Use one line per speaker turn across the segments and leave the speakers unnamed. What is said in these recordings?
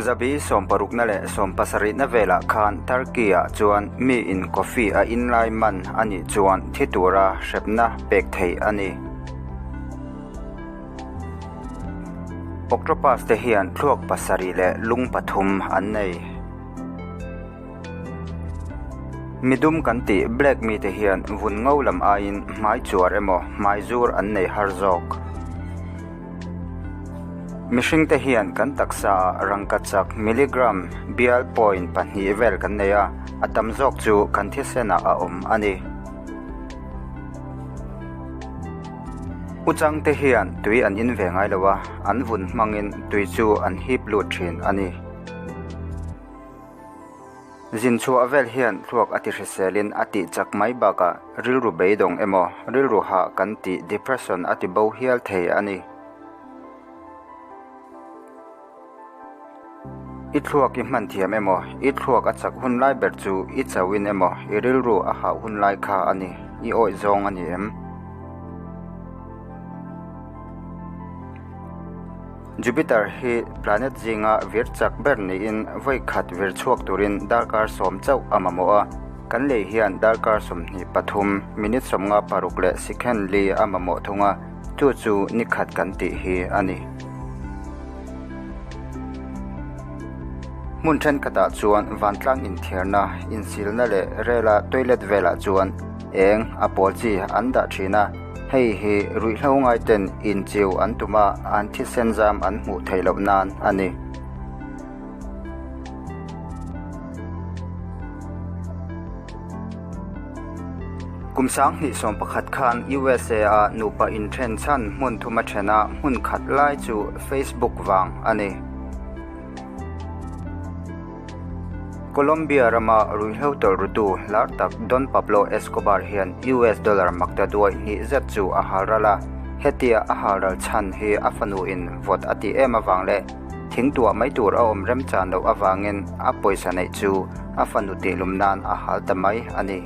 zabi sawmparukna leh sawmpasarihna velah khan Turkey-ah chuan miin coffee a in lai man a nih chuan thi tura hrepna pek theih a ni. Octopus te hian thluak pasarih leh lung pathum an nei. Midum kan tih black mite hian vun ngo lam aiin hmai chuar emaw hmai zur an nei har zawk. Mihring te hian kan taksa ah rangkachak milligram bial point pahnih vel kan nei a, a tam zawk chu kan thisen ah a awm a ni. Uchang te hian tui an in ve ngai lo a, an vun hmangin tui chu an hip lut thin a ni. Zin chhuah vel hian thluak a ti hriselin a tih chak mai bakah rilru beidawng emaw rilru hah kan tih depression a ti bo hial thei a ni. I thluak i hman thiam emaw i thluak a chak hun lai ber chu i chauhin emaw i rilru a hah hun lai kha a ni, i awih zawng a ni em? Jupiter hi planet zinga vir chak ber niin vawi khat vir chhuak turin darkar sawm chauh a mamawh a, kan lei hian darkar 23, minute 56 leh sikhen li a mamawh thung a, chu chu ni khat kan tih hi a ni. Hmun thenkhatah chuan vantlang inthiarna, insilna leh rela toilet velah chuan eng a pawl chi an dah thin a. Hei hi ruihhlo ngaiten inchiu an tum a, an thisen zam an hmuh theih loh nan a ni. Kum 2011 khan USA a nupa inthen chhan hmun thuma thena hmun khat lai chu Facebook vang a ni. Colombia rama ruihhlo tawlhrutu lar tak Don Pablo Escobar hian US dollar makta duai hnih zet chu a hal ral a, hetia a hal ral chhan hi a fanuin vawt a tih em avang leh thingtuah mai tur a awm remchan loh avangin a pawisa neih chu a fanu tihlum nan a hal ta mai a ni.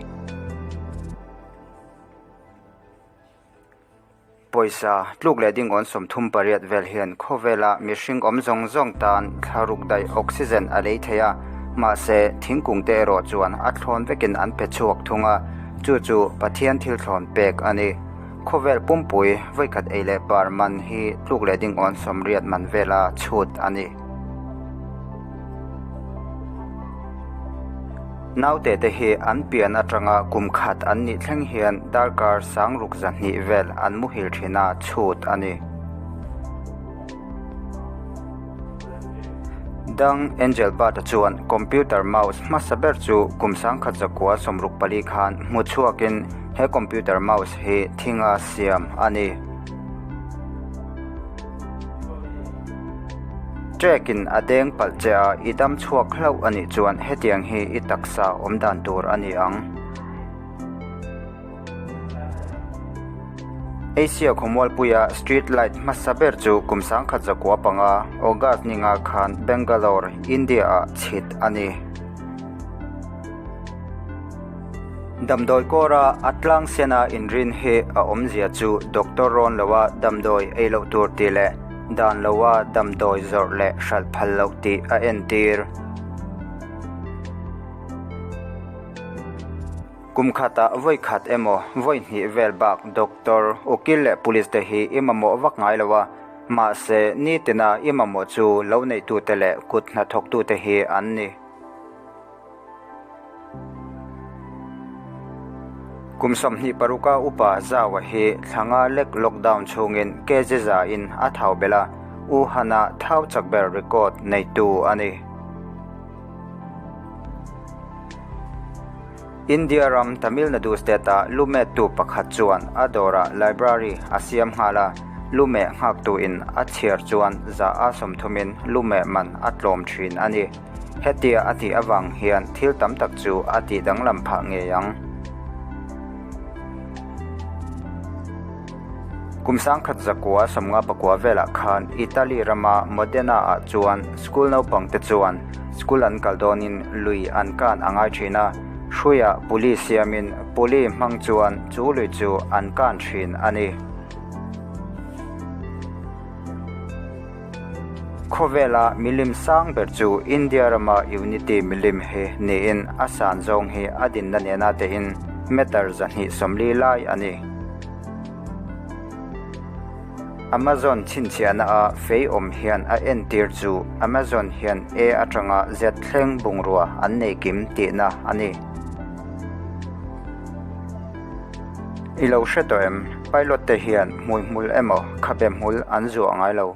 Pawisa tluk leh dingawn 38 vel hian khawvela mihring awm zawng zawng tan thlaruk daih oxygen a lei thei a, mahse thingkung te erawh chuan a thlawn vekin an pe chhuak thung a, chu chu Pathian thil thlawn pek a ni. Khawvel pumpui vawikhat ei leh par man hi tluk leh dingawn 80 man vela chhut a ni. Naute te hi an pian atanga kum khat an nih thleng hian darkar sangruk zahnih vel an muhil thin a chhut a ni. Dang Engelbart-a chuan computer mouse hmasa ber chu kum 1964 khan hmu chhuakin he computer mouse hi thinga siam a ni. Trek-in a deng palh che a, i dam chhuak hlauh a nih chuan hetiang hi i taksa awm dan tur a ni ang. Asia khawmualpuia street light hmasa ber chu kum 1905, August ninga khan Bangalore, India-ah chhit a ni. Damdawi kawra a tlang sena inrin hi a awmzia chu doctor rawn loa damdawi ei loh tur tih leh dan loa damdawi zawrh leh hralh phal loh tih a entir. Kum khatah vawi khat emaw vawi hnih vel bak doctor, ukil leh police te hi i mamawh vak ngai lo a, mahse nitina i mamawh chu lo neihtute leh kut hnathawktute hi an ni. Kum 26 a upa Zaua hi thlanga lek lockdown chhungin kg za in a thau belh a, Wuhan-a thau chak ber record neitu a ni. India ram Tamil Nadu state-a lumettu pakhat chuan a dawrah library a siam nghal a, lumeh nghaktuin a chhiar chuan za a sawmthumin lumeh man a tlawm thin a ni. Hetia a tih avang hian thil tam tak chu a tih danglam phah ngei ang. Kum 1954 velah khan Italy rama Modena-ah chuan school naupangte chuan school an kal dawnin lui an kan a ngai thin a, hruiah puli siamin puli hmang chuan chu lui chu an kan thin a ni. Khawvela milim sang ber chu India rama Unity milim hi niin a san zawng hi a dinna nena tein meter 240 lai a ni. Amazon chhinchhiahna a fei awm hian a entir chu Amazon hian A atanga Z thleng bungrua an nei kim tihna a ni. I lo hre tawh em? Pilot te hian hmuihmul emaw khabe hmul an zuah ngai lo.